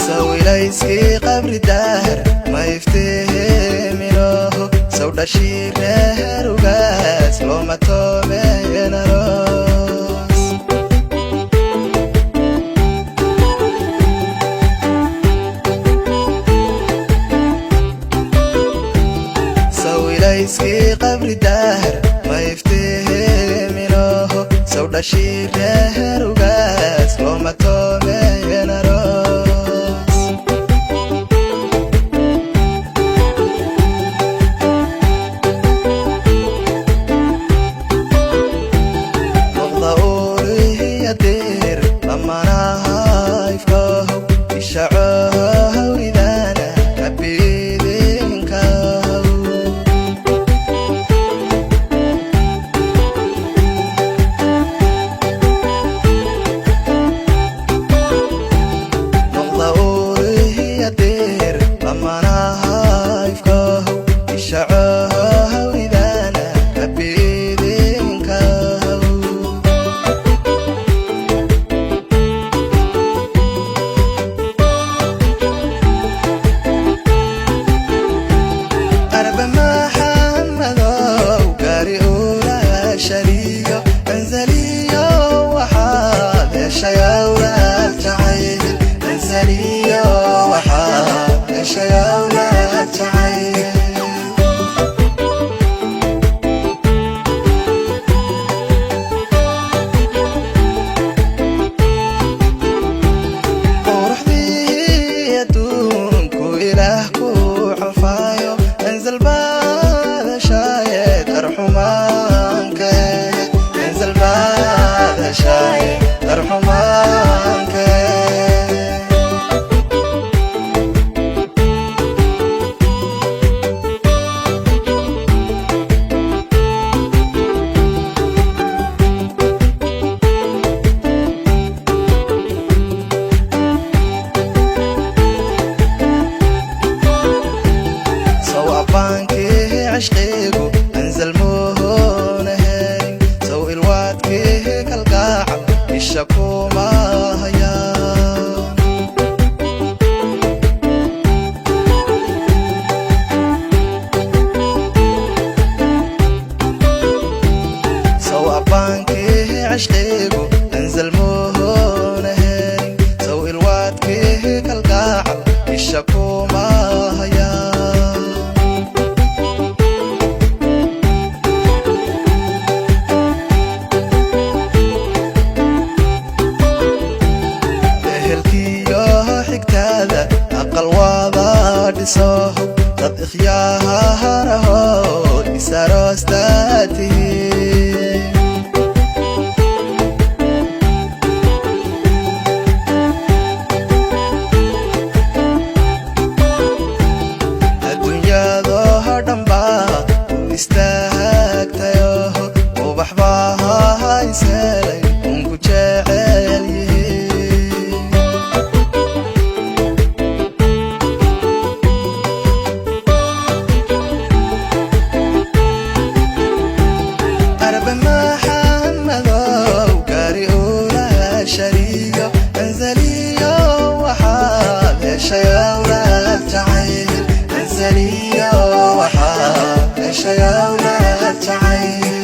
Sawilayskii qabri daar ma iftiiminoho, sawdhashiireherugaas looma toobeenaroos. Sawilayskii qabri daar ma iftiiminoho, sawdhashiireherugaas looma toobeenaroos. Noqda uurihiyadeer lamanahaifkahow, ishacohawridana rabidinkahow. Noqda uurihiyadeer lamanahaifkahow, ishacohawridana rabidinkahow. Arba Maxamadow, gaari ula shariyo anzaliyo, waxaad heshay awlaad jacayl. Anzaliyo, waxaad heshay awlaad jacayl. Quruxdii adduunku Ilaah ku calfaayo, anzal baad heshaaye darxumaanke, anzal baad heshaaye darxumaanke. Sow abbaankii cishqigu anzal muhuna helin? Sow ilwaadkii kalgaacal isha kuma hayaan? Sow abbaankii cishqigu anzal muhuna helin? Sow ilwaadkii kalgaacal isha kuma hayaan? Ehelkiyo xigtaada aqal waada dhisoho, dad ikhyaaharaho isaroostaatihiin. Adduunyadoo dhanbaa u istaagtayoho, ubax baa hayselay unku jecel yihiin. Arba Maxamadow, gaari ula shariyo anzaliyo, waxaad heshay awlaad jacayl. Anzaliyo, waxaad heshay awlaad jacayl.